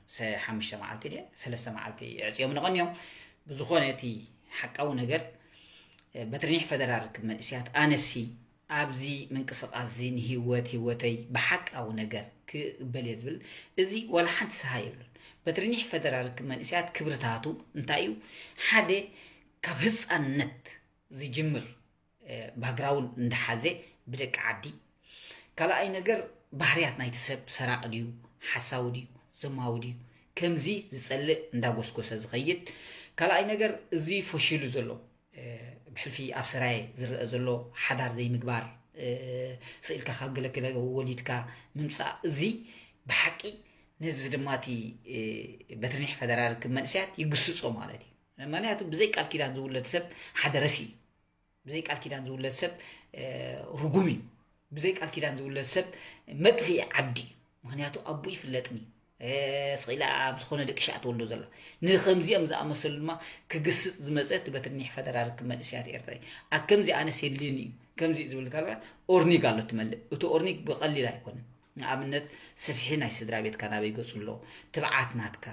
ሓሙሽተ መዓልቲ ደ ሰለስተ መዓልቲ ዕፅዮም ነቐንዮም። ብዝኾነ እቲ ሓቃዊ ነገር በትሪ ኒሕ ፈደራል ርክብ መንእሰያት ኣነሲ ኣብዚ ምንቅስቃስ እዚ ንህይወት ህይወተይ ብሓቃዊ ነገር ክቅበል እየ ዝብል እዚ ዋላ ሓንቲ ሰሃ የብሉን። በትሪ ኒሕ ፈደራል ርክብ መንእሰያት ክብርታቱ እንታይ እዩ? ሓደ ካብ ህፃንነት ዝጅምር ባግራውንድ እንዳሓዘ ብደቂ ዓዲ። ካልኣይ ነገር ባህርያት ናይቲ ሰብ ሰራቂ ድዩ ሓሳዊ ድዩ ዘማዊ ድዩ ከምዚ ዝፀልእ እንዳጎስጎሰ ዝኸይድ። ካልኣይ ነገር እዚ ፈሺሉ ዘሎ ብሕልፊ ኣብ ሰራየ ዝረአ ዘሎ ሓዳር ዘይምግባር ስኢልካ ካብ ገለገለ ወሊድካ ምምፃእ እዚ ብሓቂ ነዚ ድማ እቲ በትርኒሕ ፈደራል ርክብ መንእሰያት ይግስፆ ማለት እዩ። ምክንያቱ ብዘይ ቃል ኪዳን ዝውለድ ሰብ ሓደ ረሲ እዩ። ብዘይ ቃል ኪዳን ዝውለድ ሰብ ርጉም እዩ። ብዘይ ቃል ኪዳን ዝውለድ ሰብ መጥፍኢ ዓዲ እዩ። ምክንያቱ ኣቦ ይፍለጥኒ ስኢላ ኣብ ዝኾነ ደቂ ሻዕ ትወልዶ ዘላ ንከምዚኦም ዝኣመሰሉ ድማ ክግስፅ ዝመፀ እቲ በትርኒሕ ፈደራል ርክብ መንእሰያት ኤርትራ እዩ። ኣብ ከምዚ ኣነስ የድልየኒ እዩ ከምዚ እዩ ዝብል ካልካ ኦርኒግ ኣሎ ትመልእ። እቲ ኦርኒግ ብቐሊል ኣይኮነን። ንኣብነት ስፍሒ ናይ ስድራ ቤትካ ናበይ ገፁ ኣሎ፣ ትብዓት ናትካ፣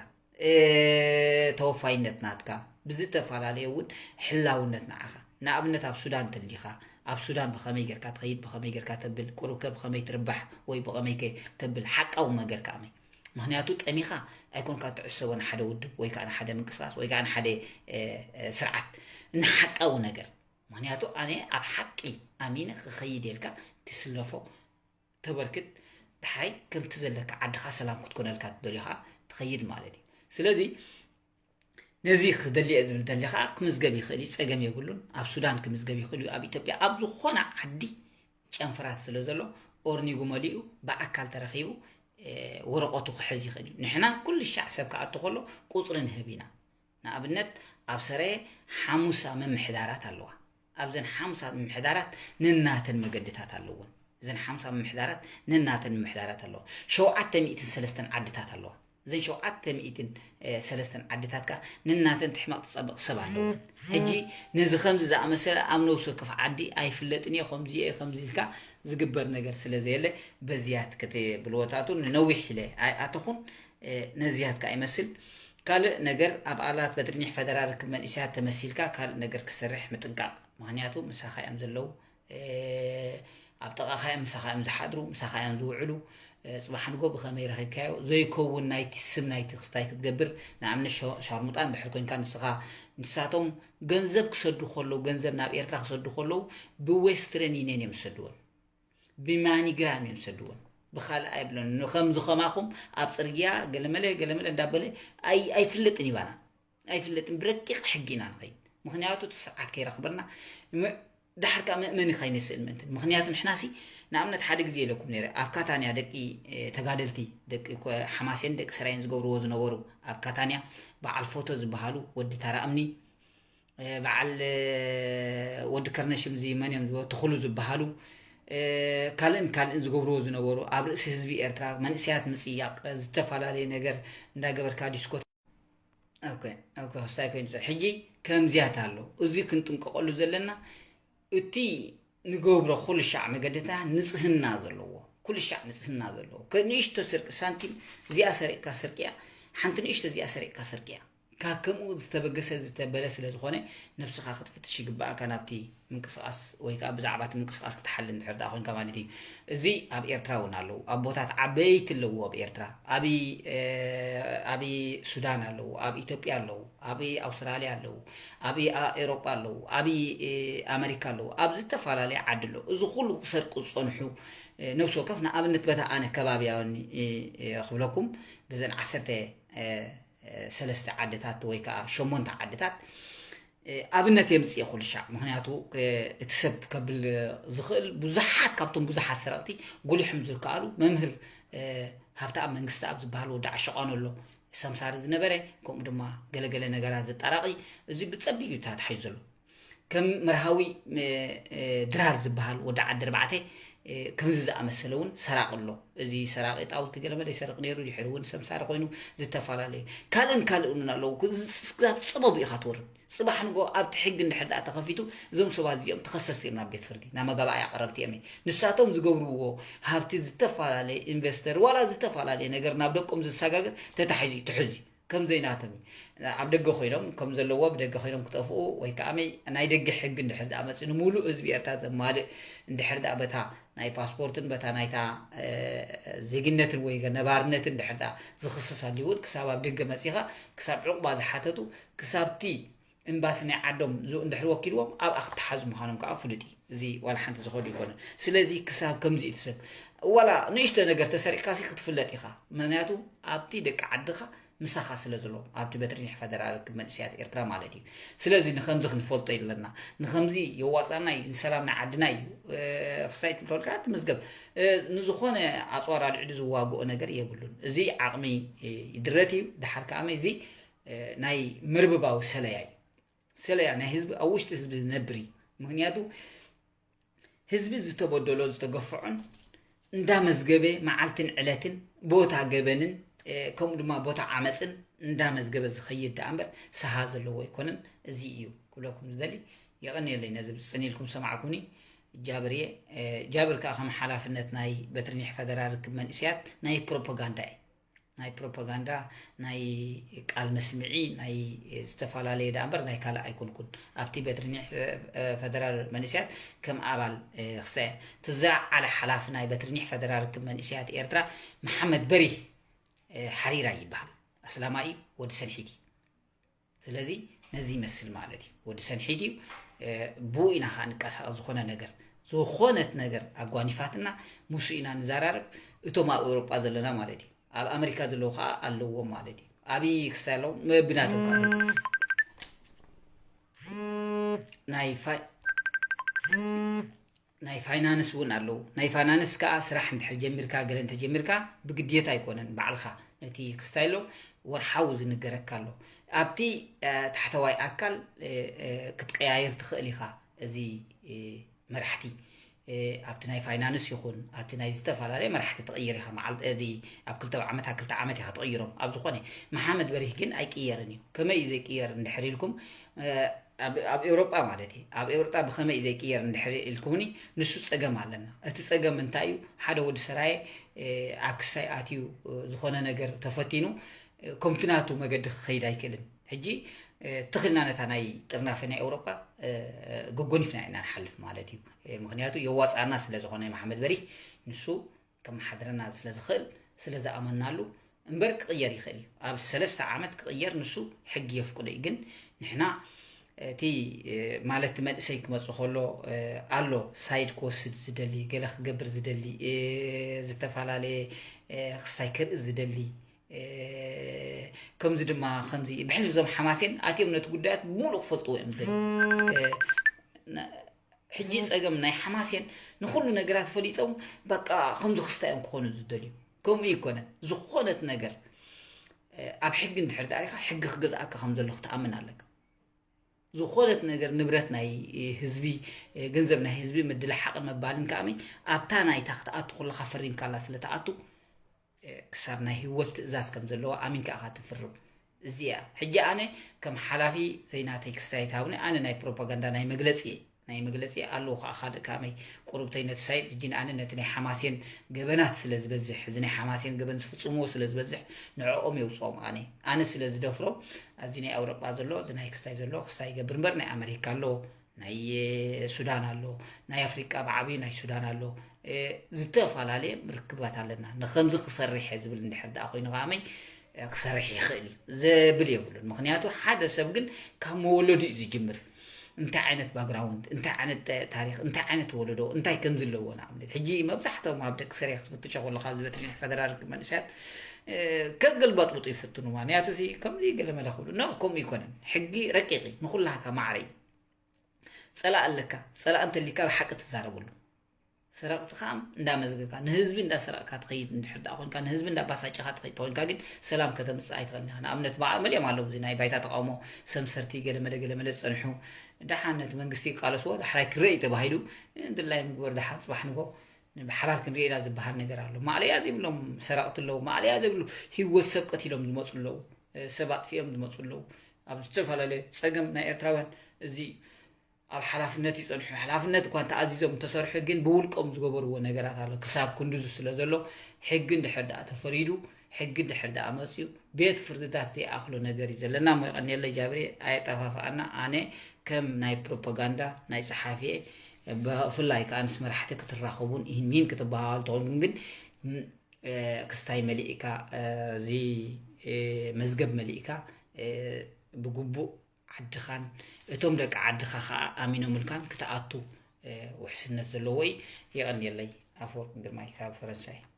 ተወፋይነት ናትካ ብዝተፈላለየ እውን ሕላውነት ንዓኻ። ንኣብነት ኣብ ሱዳን ተሊኻ ኣብ ሱዳን ብኸመይ ጌርካ ትኸይድ ብኸመይ ጌርካ ተብል ቁሩብከ ብኸመይ ትርባሕ ወይ ብኸመይከ ተብል ሓቃዊ መገር ከኣመይ። ምክንያቱ ጠሚኻ ኣይኮንካ ትዕሰቦ ንሓደ ውድብ ወይ ከዓ ንሓደ ምንቅስቃስ ወይ ከዓ ንሓደ ስርዓት ንሓቃዊ ነገር። ምክንያቱ ኣነ ኣብ ሓቂ ኣሚነ ክኸይድ የልካ ትስለፎ ተበርክት። ድሓይ ከምቲ ዘለካ ዓድኻ ሰላም ክትኮነልካ ትደልዮ ከዓ ትኸይድ ማለት እዩ። ስለዚ ነዚ ክደሊ እየ ዝብል ደሊ ከዓ ክምዝገብ ይኽእል እዩ፣ ፀገም የብሉን። ኣብ ሱዳን ክምዝገብ ይኽእል እዩ፣ ኣብ ኢትዮጵያ ኣብ ዝኾነ ዓዲ ጨንፍራት ስለ ዘሎ ኦርኒጉ መሊኡ ብኣካል ተረኺቡ ወረቐቱ ክሕዝ ይኽእል እዩ። ንሕና ኩሉ ሻዕ ሰብ ክኣቱ ከሎ ቁፅሪ ንህብ ኢና። ንኣብነት ኣብ ሰረየ ሓሙሳ ምምሕዳራት ኣለዋ። ኣብዘን ሓምሳ ምምሕዳራት ነናተን መገድታት ኣለወን። እዘን ሓምሳ ምምሕዳራት ነናተን ምምሕዳራት ኣለዋ። ሸውዓተ ሚእትን ሰለስተን ዓድታት ኣለዋ። እዘን ሸውዓተ ሚእትን ሰለስተን ዓድታት ከዓ ነናተን ትሕመቕ ትፀብቕ ሰብ ኣለወን። ሕጂ ነዚ ከምዚ ዝኣመሰለ ኣብ ነብሲ ወከፍ ዓዲ ኣይፍለጥን እየ ከምዚ እየ ከምዚ ኢልካ ዝግበር ነገር ስለ ዘየለ በዚያት ክትብልወታቱ ንነዊሕ ኢለ ኣይኣተኹን። ነዚያት ከኣ ይመስል። ካልእ ነገር ኣብ ኣላት በትሪ ኒሕ ፈደራል ርክብ መንእሰያት ተመሲልካ ካልእ ነገር ክሰርሕ ምጥንቃቕ። ምኽንያቱ ምሳኻ እዮም ዘለዉ። ኣብ ጥቓኻ እዮም፣ ምሳኻ እዮም ዝሓድሩ፣ ምሳኻ እዮም ዝውዕሉ። ጽባሕ ንጎ ብኸመይ ረኺብካዮ ዘይከውን ናይቲ ስም ናይቲ ክስታይ ክትገብር፣ ንኣብነት ሸ- ሻርሙጣ እንድሕር ኮንካ ንስኻ፣ ንሳቶም ገንዘብ ክሰዱ ከለዉ፣ ገንዘብ ናብ ኤርትራ ክሰዱ ከለዉ ብዌስትረን ዩኒየን እዮም ዝሰድዎም፣ ብማኒግራም እዮም ዝሰድዎም። ብኻልእ ኣይብለን። ከምዚ ከማኹም ኣብ ጽርግያ ገለመለ ገለመለ እንዳበለ ኣይ- ኣይፍለጥን ይባና። ኣይፍለጥን። ብረቂቕ ሕጊ ኢና ንኸይድ። ምኽንያቱ እቲ ስርዓት ከይረኽበና፣ ዳሕር ከኣ መእመኒ ከይንስእል ምእንቲ። ምኽንያቱ ንሕናሲ ንኣብነት ሓደ ግዜ ኢለኩም ነይረ፣ ኣብ ካታንያ ደቂ ተጋደልቲ፣ ደቂ ሓማሴን ደቂ ሰራየን ዝገብርዎ ዝነበሩ፣ ኣብ ካታንያ በዓል ፎቶ ዝበሃሉ ወዲ ታራ እምኒ፣ በዓል ወዲ ከርነሽም እዚ መን እዮም ዝበ- ትኽሉ ዝበሃሉ፣ ካልእን ካልእን ዝገብርዎ ዝነበሩ፣ ኣብ ርእሲ ህዝቢ ኤርትራ መንእሰያት ምጽያቕ፣ ዝተፈላለየ ነገር እንዳገበርካ ዲስኮ ክስታይ ኮይኑ ሕጂ ከምዚያት ኣሎ። እዚ ክንጥንቀቐሉ ዘለና፣ እቲ ንገብሮ ኩሉ ሻዕ መገድታ ንጽህና ዘለዎ፣ ኩሉ ሻዕ ንጽህና ዘለዎ፣ ንእሽቶ ስርቂ ሳንቲም እዚኣ ሰሪቕካ ስርቂ እያ፣ ሓንቲ ንእሽቶ እዚኣ ሰሪቕካ ስርቂ እያ። ካብ ከምኡ ዝተበገሰ ዝተበለ ስለ ዝኾነ፣ ነብስኻ ክትፍትሽ ይግባእካ፣ ናብቲ ምንቅስቃስ ወይ ከዓ ብዛዕባ እቲ ምንቅስቃስ ክትሓሊ እንድሕር ደኣ ኮይንካ ማለት እዩ። እዚ ኣብ ኤርትራ እውን ኣለዉ፣ ኣቦታት ዓበይቲ ኣለዉ ኣብ ኤርትራ። ኣብ ኣብ ሱዳን ኣለዉ፣ ኣብ ኢትዮጵያ ኣለዉ፣ ኣብ ኣውስትራልያ ኣለዉ፣ ኣብ ኤሮጳ ኣለዉ፣ ኣብ ኣመሪካ ኣለዉ፣ ኣብ ዝተፈላለየ ዓዲ ኣለዉ። እዚ ኩሉ ክሰርቁ ዝጸንሑ፣ ነብሲ ወከፍ ንኣብነት በታ ኣነ ከባብያውን ክብለኩም፣ በዘን ዓሰርተ ሰለስተ ዓድታት ወይ ከዓ ሸሞንተ ዓድታት ኣብነት የምፅእ ኩሉ ሻዕ። ምክንያቱ እቲ ሰብ ከብል ዝኽእል ብዙሓት ካብቶም ብዙሓት ሰረቕቲ ጉሊሖም ዝከኣሉ መምህር ሃብተኣብ መንግስቲ ኣብ ዝበሃል ወዲ ዓሸቋኖ ኣሎ ሰምሳሪ ዝነበረ፣ ከምኡ ድማ ገለገለ ነገራት ዘጣራቂ፣ እዚ ብፀቢብ እዩ ተታሒዙ ዘሎ። ከም መርሃዊ ድራር ዝበሃል ወዲ ዓዲ ኣርባዕተ ከምዚ ዝኣመሰለ እውን ሰራቂ ኣሎ። እዚ ሰራቂ ጣውቲ ገለመለ ይሰርቅ ነይሩ፣ ድሕሪ እውን ሰምሳሪ ኮይኑ ዝተፈላለዩ ካልእን ካልእን እውን ኣለዉ። ክሳብ ፀበቡ ኢኻ ትወርድ። ፅባሕ ንጎ ኣብቲ ሕጊ እንድሕር ደኣ ተኸፊቱ እዞም ሰባት እዚኦም ተኸሰስቲ እዮም ናብ ቤት ፍርዲ፣ ናብ መጋባእያ ቀረብቲ እዮም። ንሳቶም ዝገብርዎ ሃብቲ ዝተፈላለየ ኢንቨስተር ዋላ ዝተፈላለየ ነገር ናብ ደቆም ዝሰጋገር ተታሒዙ እዩ፣ ትሑዝ እዩ። ከም ዘይናቶም እዩ። ኣብ ደገ ኮይኖም ከም ዘለዎ ብደገ ኮይኖም ክጠፍኡ ወይ ከዓ ናይ ደገ ሕጊ እንድሕር ደኣ መፂኡ ንሙሉእ ህዝቢ ኤርትራ ዘማልእ እንድሕር ደኣ በታ ናይ ፓስፖርትን በታ ናይታ ዜግነትን ወይ ነባርነትን እንድሕር ደኣ ዝኽስስ ኣልዩ እውን ክሳብ ኣብ ደገ መፂኻ ክሳብ ዕቑባ ዝሓተቱ ክሳብቲ ኤምባሲ ናይ ዓዶም ዝ እንድሕር ወኪልዎም ኣብኣ ክተሓዙ ምዃኖም ከዓ ፍሉጥ እዩ። እዚ ዋላ ሓንቲ ዝኸዱ ይኮነ። ስለዚ ክሳብ ከምዚ እቲ ሰብ ዋላ ንእሽቶ ነገር ተሰሪቕካ ሲ ክትፍለጥ ኢኻ። ምክንያቱ ኣብቲ ደቂ ዓድኻ ምሳኻ ስለ ዘሎ ኣብቲ በትሪ ናይ ፈደራል ርክብ መንእሰያት ኤርትራ ማለት እዩ። ስለዚ ንከምዚ ክንፈልጦ ኣለና። ንከምዚ የዋፃና እዩ፣ ንሰላም ናይ ዓድና እዩ። ክስታይ ትብለልካ ትመዝገብ። ንዝኾነ ኣፅዋር ኣልዒሉ ዝዋግኦ ነገር የብሉን። እዚ ዓቕሚ ይድረት እዩ። ደሓር ከዓመ እዚ ናይ ምርብባዊ ሰለያ እዩ። ሰለያ ናይ ህዝቢ ኣብ ውሽጢ ህዝቢ ዝነብር እዩ። ምክንያቱ ህዝቢ ዝተበደሎ ዝተገፍዖን እንዳመዝገበ መዓልትን ዕለትን ቦታ ገበንን ከምኡ ድማ ቦታ ዓመፅን እንዳመዝገበ ዝኸይድ ደኣ እምበር ሰሃ ዘለዎ ኣይኮነን። እዚ እዩ ክብለኩም ዝደሊ። የቐንየለይ ነዚ ብፅን ኢልኩም ሰማዕኩምኒ። ጃብር እየ። ጃብር ከዓ ከም ሓላፍነት ናይ በትርኒሕ ፈደራል ርክብ መንእስያት ናይ ፕሮፓጋንዳ እዩ። ናይ ፕሮፓጋንዳ ናይ ቃል መስምዒ ናይ ዝተፈላለየ ደኣ እምበር ናይ ካልእ ኣይኮንኩን። ኣብቲ በትርኒሕ ፈደራል መንእስያት ከም ኣባል ክስተ እያ። እቲ ዝለዓለ ሓላፊ ናይ በትርኒሕ ፈደራል ርክብ መንእስያት ኤርትራ መሓመድ በሪህ ሓሪራ ይበሃል። ኣስላማይ ወዲ ሰንሒት እዩ። ስለዚ ነዚ ይመስል ማለት እዩ። ወዲ ሰንሒት እዩ። ብኡ ኢና ከዓ ንቀሳቐስ። ዝኾነ ነገር፣ ዝኾነት ነገር ኣጓኒፋትና ምስኡ ኢና ንዘራረብ። እቶም ኣብ ኤውሮጳ ዘለና ማለት እዩ። ኣብ ኣመሪካ ዘለዉ ከዓ ኣለዎም ማለት እዩ። ኣብይ ክስታይ ኣለዎም ብናቶም ከዓ ናይ ፋይ ናይ ፋይናንስ እውን ኣለዉ። ናይ ፋይናንስ ከዓ ስራሕ እንድሕር ጀሚርካ ገለ እንተጀሚርካ ብግዴታ ኣይኮነን፣ ባዕልኻ ነቲ ክስታይ ኣሎ ወርሓዊ ዝንገረካ ኣሎ። ኣብቲ ታሕተዋይ ኣካል ክትቀያየር ትኽእል ኢኻ። እዚ መራሕቲ ኣብቲ ናይ ፋይናንስ ይኹን ኣብቲ ናይ ዝተፈላለየ መራሕቲ ትቕይር ኢኻ። መዓልቲ እዚ ኣብ ክልተ ዓመት ኣብ ክልተ ዓመት ኢኻ ትቕይሮም። ኣብ ዝኾነ መሓመድ በሪህ ግን ኣይቅየርን እዩ። ከመይ እዩ ዘይቅየር እንድሕር ኢልኩም ኣብ ኤውሮጳ ማለት እዩ። ኣብ ኤውሮጳ ብኸመይ እዩ ዘይቅየር እንድሕር ኢልኩምኒ፣ ንሱ ጸገም ኣለና። እቲ ጸገም እንታይ እዩ? ሓደ ወዲ ሰራየ ኣብ ክስታይ ኣትዩ፣ ዝኾነ ነገር ተፈቲኑ፣ ከምቲ ናቱ መገዲ ክኸይድ ኣይክእልን። ሕጂ ትኽልና ነታ ናይ ጥርናፈ ናይ ኤውሮጳ ገጎኒፍና ኢና ንሓልፍ ማለት እዩ። ምክንያቱ የዋፅኣና ስለ ዝኾነ፣ መሓመድ በሪህ ንሱ ከመሓድረና ስለ ዝኽእል፣ ስለ ዝኣመናሉ እምበር ክቕየር ይኽእል እዩ። ኣብ ሰለስተ ዓመት ክቕየር ንሱ ሕጊ የፍቅዶ እዩ። ግን ንሕና እቲ ማለት መንእሰይ ክመፅእ ከሎ ኣሎ ሳይድ ክወስድ ዝደሊ፣ ገለ ክገብር ዝደሊ፣ ዝተፈላለየ ክስታይ ክርኢ ዝደሊ፣ ከምዚ ድማ ከምዚ ብሕልፊ እዞም ሓማሴን ኣትዮም ነቲ ጉዳያት ብምሉእ ክፈልጥዎ እዮም ዝደልዩ። ሕጂ ጸገም ናይ ሓማሴን ንኹሉ ነገራት ፈሊጦም በቃ ከምዚ ክስታይ እዮም ክኾኑ ዝደልዩ። ከምኡ ይኮነ። ዝኾነት ነገር ኣብ ሕጊ እንድሕር ዳሪኻ ሕጊ ክገዝኣካ ከም ዘሎ ክትኣምን ኣለካ። ዝኾነት ነገር ንብረት ናይ ህዝቢ፣ ገንዘብ ናይ ህዝቢ ምድልሓቕን መባልን ከኣመይ ኣብታ ናይታ ክትኣቱ ከለኻ ፈሪምካላ ስለ ትኣቱ፣ ክሳብ ናይ ህይወት ትእዛዝ ከም ዘለዎ ኣሚንካ ኢኻ ትፍርም። እዚኣ ሕጂ ኣነ ከም ሓላፊ ዘይናተይ ክስታይ ትሃብኒ፣ ኣነ ናይ ፕሮፓጋንዳ ናይ መግለጺ እየ። ናይ መግለጺ ኣለዉ ከዓ ካልእ ከመይ ቁሩብተይ ነቲ ሳይት እጅን ኣነ ነቲ ናይ ሓማሴን ገበናት ስለ ዝበዝሕ፣ እዚ ናይ ሓማሴን ገበን ዝፍጽምዎ ስለ ዝበዝሕ ንዕኦም የውፅኦም። ኣነ ኣነ ስለ ዝደፍሮ ኣብዚ ናይ ኣውሮጳ ዘሎ እዚ ናይ ክስታይ ዘሎ ክስታይ ይገብር እምበር ናይ ኣመሪካ ኣሎ፣ ናይ ሱዳን ኣሎ፣ ናይ ኣፍሪቃ ብዓብዩ ናይ ሱዳን ኣሎ። ዝተፈላለየ ርክባት ኣለና። ንከምዚ ክሰርሕ እየ ዝብል እንድሕር ደኣ ኮይኑ ከዓመይ ክሰርሕ ይኽእል እዩ ዘብል የብሉን። ምክንያቱ ሓደ ሰብ ግን ካብ መወለዱ እዩ ዝጅምር። እንታይ ዓይነት ባክግራውንድ፣ እንታይ ዓይነት ታሪክ፣ እንታይ ዓይነት ወለዶ፣ እንታይ ከም ዘለዎ ንኣብነት ሕጂ መብዛሕትኦም ኣብ ደቂ ሰሪያ ክትፍትሾ ከለካ ኣብዚ በትሪ ናይ ፈደራል መንእሰያት ከገልባጥብጡ ይፍትኑ። ምክንያቱ ሲ ከምዚ ገለመለ ክብሉ ኖ፣ ከምኡ ይኮነን። ሕጊ ረቂቂ ንኩላካ ማዕረ እዩ። ጸላእ ኣለካ፣ ጸላእ እንተሊካ ብሓቂ ትዛረበሉ። ሰረቕቲ ከዓ እንዳመዝገብካ ንህዝቢ እንዳሰረቕካ ትኸይድ እንድሕር ደኣ ኮንካ፣ ንህዝቢ እንዳባሳጨኻ ትኸይድ ተኮንካ ግን ሰላም ከተምፅእ ኣይትኽእልን ኢኻ። ንኣብነት በዓል መሊኦም ኣለዉ፣ እዚ ናይ ባይታ ተቃውሞ ሰምሰርቲ ገለመለ ገለመለ ዝፀንሑ፣ ደሓን ነቲ መንግስቲ ይቃለስዎ፣ ዳሕራይ ክረኢ ተባሂሉ ድላይ ምግበር፣ ደሓን ፅባሕ ንጎ ብሓባር ክንሪኦ ኢና ዝበሃል ነገር ኣሎ። ማዕለያ ዘይብሎም ሰረቕቲ ኣለዉ፣ ማዕለያ ዘይብሉ ህይወት ሰብ ቀቲሎም ዝመፁ ኣለዉ፣ ሰብ ኣጥፊኦም ዝመፁ ኣለዉ። ኣብ ዝተፈላለየ ፀገም ናይ ኤርትራውያን እዚ ኣብ ሓላፍነት ይጸንሑ። ሓላፍነት እኳ እንተኣዚዞም እንተሰርሑ ግን ብውልቆም ዝገበርዎ ነገራት ኣሎ። ክሳብ ክንድዙ ስለ ዘሎ ሕጊ እንድሕር ደኣ ተፈሪዱ፣ ሕጊ እንድሕር ደኣ መጽዩ ቤት ፍርድታት ዘይኣኽሎ ነገር እዩ ዘለና እሞ የቐንየለይ ጃብሬ፣ ኣየጠፋፍኣና። ኣነ ከም ናይ ፕሮፓጋንዳ ናይ ጸሓፊየ ብፍላይ ከኣ ምስ መራሕቲ ክትራኸቡን ኢሂን ሚሂን ክትበሃሃሉ ተኾንኩም ግን ክስታይ መሊእካ እዚ መዝገብ መሊእካ ብግቡእ ዓድኻን እቶም ደቂ ዓድኻ ኸኣ ኣሚኖምልካን ክትኣቱ ውሕስነት ዘለዎ እዩ። የቐንየለይ። ኣፈወርቂ ግርማይ ካብ ፈረንሳይ።